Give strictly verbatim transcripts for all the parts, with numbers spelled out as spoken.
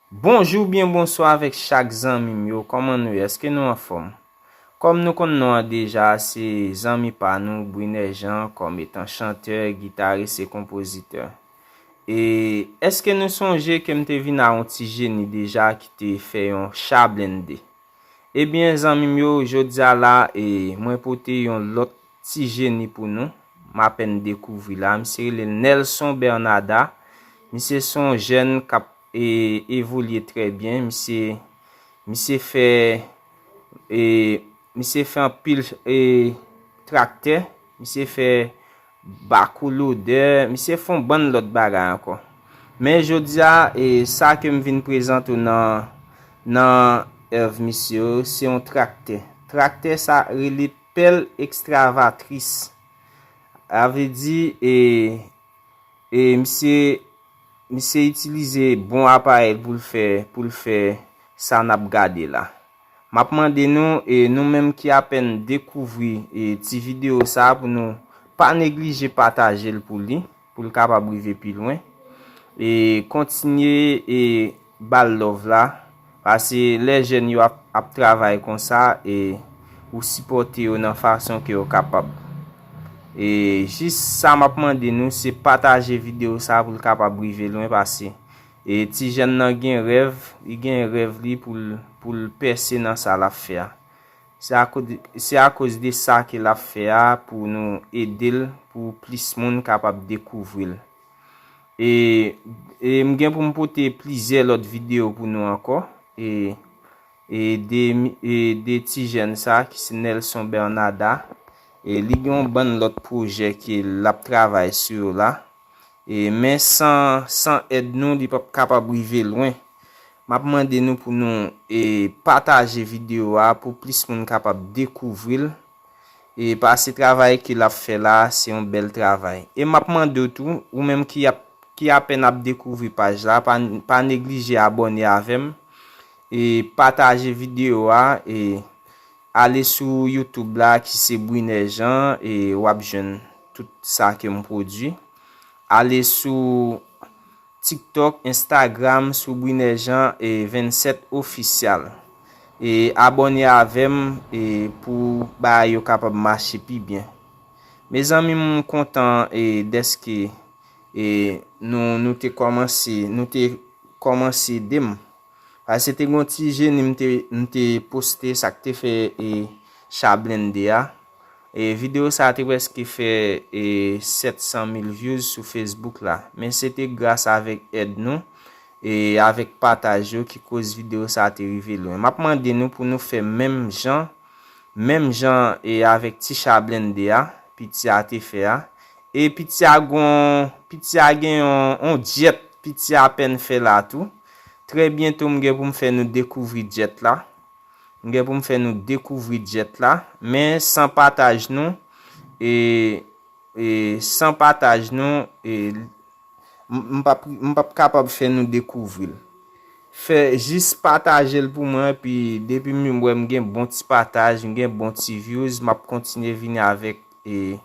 Bonjou byen bonswa avèk chak zanmi m yo, kòman nou ye? Èske nou anfòm? Kòm nou konn non an deja, se zanmi pa nou, Briner Jean, kòm etan chantè, gitaris e konpozitè. E èske nou sonje ke m te vin a yon ti jeni deja ki te fè yon cha blende? Ebyen, zanmi m yo, jodi a la, e, mwen pote yon lòt ti jeni pou nou. M apèn dekouvri la. Misye rele Nelson Bernada. Misye se yon jèn k ap e, evolye trè byen. Misye, misye fè, e, misye fè anpil, e, traktè. Misye fè bakou lodè. Misye fè yon bann lòt bagay ankò. Men jodi a, e, sa ke m vin prezante w nan, nan èv misye yo, se yon traktè. Traktè sa rele pèl ekstravatris. Sa vle di, e, e misye, misye itilize bon aparèy pou l fè, pou l fè sa n ap gade la. M ap mande nou, e nou menm ki apèn dekouvri, e, ti videyo sa a, pou nou pa neglije pataje l pou li, pou l kapab rive pi lwen. E kontinye, e, ba l love la, paske lè jèn yo ap, ap travay konsa, e ou sipòte yo nan fason ke yo kapab. E jis sa m ap mande nou, se pataje videyo sa pou l kapab rive lwen, paske, e, ti jèn nan gen rèv, li gen rèv li pou l, pou l pèse nan sa l ap fè a. Se akoz, se akoz de sa ke l ap fè a pou nou ede l, pou plis moun kapab dekouvri l. E, e m gen pou m pote plizyè lòt videyo pou nou ankò. E, e de, e de ti jèn sa ki se Nelson Bernada. E li gen yon bann lòt pwojè ke l ap travay sou yo la. E, men san, san èd nou, li p ap kapab rive lwen. M ap mande nou pou nou, e, pataje videyo a pou plis moun kapab dekouvri l. E paske travay ke l ap fè la, se yon bèl travay. E m ap mande w tou, ou menm ki ap, ki apèn ap dekouvri paj la, pa, pa neglije abòne avè m. E pataje videyo a, e ale sou YouTube la ki se Briner Jean, e w ap jwenn tout sa ke m pwodui. Ale sou TikTok, Instagram, sou Briner Jean, e vennsèt Official. E abòne avè m, e pou bagay yo kapab mache pi byen. Mezanmi, m kontan, e dèske, e nou, nou te kòmanse, nou te kòmanse ede m. Paske te gen yon ti jeni m te, m te poste, sa k te fè, e cha blende a. E videyo sa a te prèske fè, e sèt san mil views sou Facebook la. Men se te gras avèk èd nou, e avèk pataj yo ki koz videyo sa a te rive lwen. M ap mande nou pou nou fè menm jan, menm jan, e avèk ti cha blende a, piti a te fè a. E piti a gon, piti a gen yon, yon jet, piti a apèn fè la tou. Trè byento, m gen pou m fè nou dekouvri jet la. M gen pou m fè nou dekouvri jet la. Men san pataj nou, e, e san pataj nou, e, m, m p ap, m p ap kapab fè nou dekouvri l. Fè jis pataje l pou mwen, epi depi m wè m gen bon ti pataj, m gen bon ti views, m ap kontinye vini avèk, e,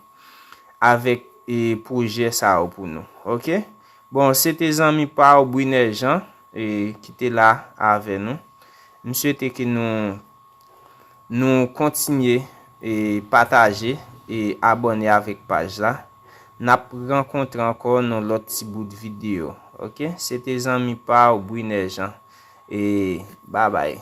avèk, e, pwojè sa yo pou nou. Oke? Bon, se te zanmi pa w, Briner Jean, e, ki te la avè nou. M swete ke nou, nou kontinye, e, pataje, e abòne avèk paj la. N ap rankontre ankò nan lòt ti bout videyo. Oke? Se te zanmi pa w, Briner Jean. E babay.